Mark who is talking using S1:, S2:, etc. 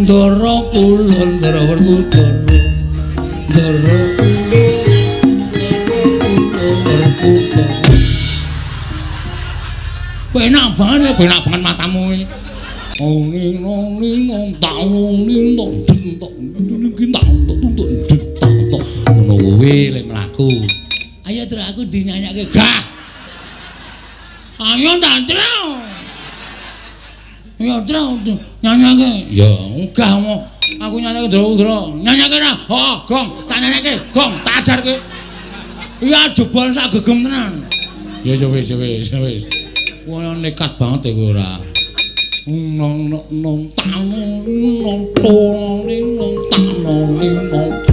S1: Ndara kulon ndara werkudara. Ndara werkudara. Penak banget ya, penak banget matamu iki. Oh ning nong ning nong tang ning nong ding tong ning ning tang tok tung tok ding tang tok. Ngono kuwi lek mlaku. Ayo Tru aku dinyanyake. Gah. Ayo ta Tru. Ya Tru nyanyake. Ya enggah mo. Aku nyanyake Ndra. Nyanyake ra. Heeh, gong, tak nyanyake. Gong, tak ajarke. Iya jebol sak gegem tenan. Ya ya wis wis wis. Wah nekat banget ya kowe ora. Nong nong nong tang nong tong ning nong tang nong ning nong.